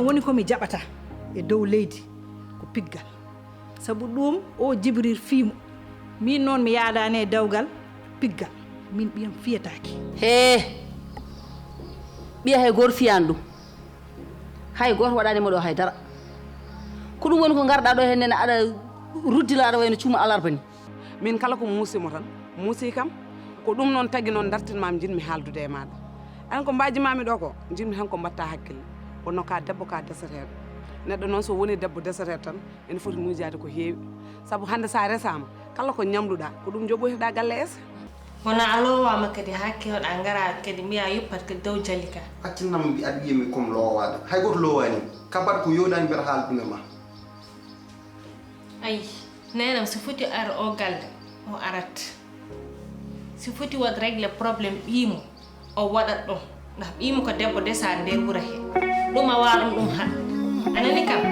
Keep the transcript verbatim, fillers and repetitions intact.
Woni ko mi jaɓata e dow leydi ko piggal. Sabu ɗum o Jibril fiimo. Min noon mi yaadaani e dewgal piggal. Min ɓiyam fiyataake. Hee! Ɓiya hay gooto fiyaani ɗum. Hay gooto waɗaani mo ɗo hay dara. Ko ɗum woni ko ngarɗaa ɗo heen nene aɗa ruddila aɗa wayno cuuma alarba ni. Min kala ko muusi mo tan, muusi kam. Ko ɗum noon tagi noon dartin ma njiɗmi haaldude e maaɗa. An ko mbaaji maami ɗo ko, njiɗmi tan ko mbaɗta hakkille. Wonno ka debbo ka deseteeɗo. Neɗɗo noon so woni debbo deseteeɗo tan, ene foti muujaade ko heewi. Sabu hannde sa resaama, kala ko ñamluɗa, ko ɗum joɓoytoɗa galle ese. Wona a loowaama kadi haa kewɗa ngara kadi mbiya yuppat kadi dow jali ka. Accinam mbi aɗa wiyami comme loowaade. Hay gooto loowaani. Ka mbaɗ ko yooɗaani mbeɗa haala ɗum e ma. Ayi, neenam so foti ar o galle, o arat. So foti waɗ régler problème ɓiimo, o waɗat ɗum. Ndax ɓiimo ko debbo desaade nder wuro he. Ɗum a waawa ɗum ɗum haɗ. A nani kam?